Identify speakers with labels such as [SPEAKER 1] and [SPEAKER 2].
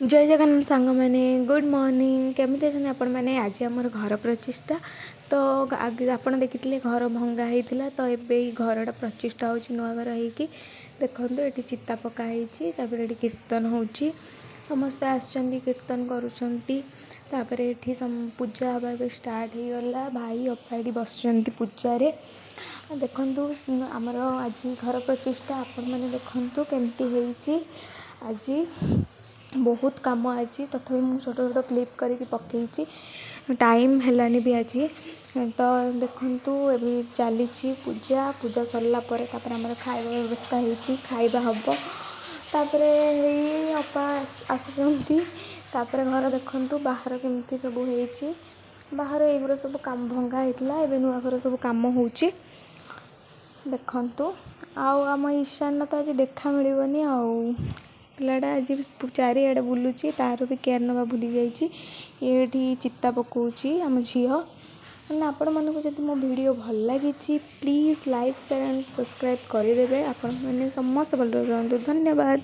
[SPEAKER 1] ଜୟ ଜଗନ୍ନାଥ ସାଙ୍ଗମାନେ, good morning. କେମିତି ଅଛନ୍ତି ଆପଣମାନେ? ଆଜି ଆମର ଘର ପ୍ରତିଷ୍ଠା। ତ ଆଗେ ଆପଣ ଦେଖିଥିଲେ ଘର ଭଙ୍ଗା ହେଇଥିଲା, ତ ଏବେ ଏଇ ଘରଟା ପ୍ରତିଷ୍ଠା ହେଉଛି ନୂଆ ଘର ହେଇକି। ଦେଖନ୍ତୁ, ଏଠି ଚିତା ପକା ହେଇଛି। ତାପରେ ଏଠି କୀର୍ତ୍ତନ ହେଉଛି, ସମସ୍ତେ ଆସିଛନ୍ତି, କୀର୍ତ୍ତନ କରୁଛନ୍ତି। ତାପରେ ଏଠି ପୂଜା ହେବା ଏବେ ଷ୍ଟାର୍ଟ ହେଇଗଲା। ଭାଇ, ଅପା ଏଠି ବସିଛନ୍ତି ପୂଜାରେ। ଦେଖନ୍ତୁ, ଆମର ଆଜି ଘର ପ୍ରତିଷ୍ଠା। ଆପଣମାନେ ଦେଖନ୍ତୁ କେମିତି ହେଇଛି। ଆଜି ବହୁତ କାମ ଆଜି, ତଥାପି ମୁଁ ଛୋଟ ଛୋଟ କ୍ଲିପ୍ କରିକି ପକେଇଛି, ଟାଇମ୍ ହେଲାନି ବି ଆଜି। ତ ଦେଖନ୍ତୁ, ଏବେ ଚାଲିଛି ପୂଜା। ପୂଜା ସରିଲା ପରେ ତାପରେ ଆମର ଖାଇବା ବ୍ୟବସ୍ଥା ହେଇଛି, ଖାଇବା ହେବ। ତାପରେ ଏଇ ଅପା ଆସୁଛନ୍ତି। ତାପରେ ଘର ଦେଖନ୍ତୁ, ବାହାର କେମିତି ସବୁ ହେଇଛି। ବାହାର ଏଇଗୁଡ଼ା ସବୁ କାମ ଭଙ୍ଗା ହେଇଥିଲା, ଏବେ ନୂଆ ଘର ସବୁ କାମ ହେଉଛି, ଦେଖନ୍ତୁ। ଆଉ ଆମ ଈଶାନ ତ ଆଜି ଦେଖା ମିଳିବନି। ଆଉ ପିଲାଟା ଆଜି ଚାରିଆଡ଼େ ବୁଲୁଛି, ତାର ବି କେୟାର ନେବା ଭୁଲି ଯାଇଛି। ଏଇଠି ଚିତା ପକାଉଛି ଆମ ଝିଅ। ମାନେ ଆପଣମାନଙ୍କୁ ଯଦି ମୋ ଭିଡ଼ିଓ ଭଲ ଲାଗିଛି, please like, share and subscribe କରିଦେବେ। ଆପଣମାନେ ସମସ୍ତେ ଭଲରେ ରୁହନ୍ତୁ। ଧନ୍ୟବାଦ।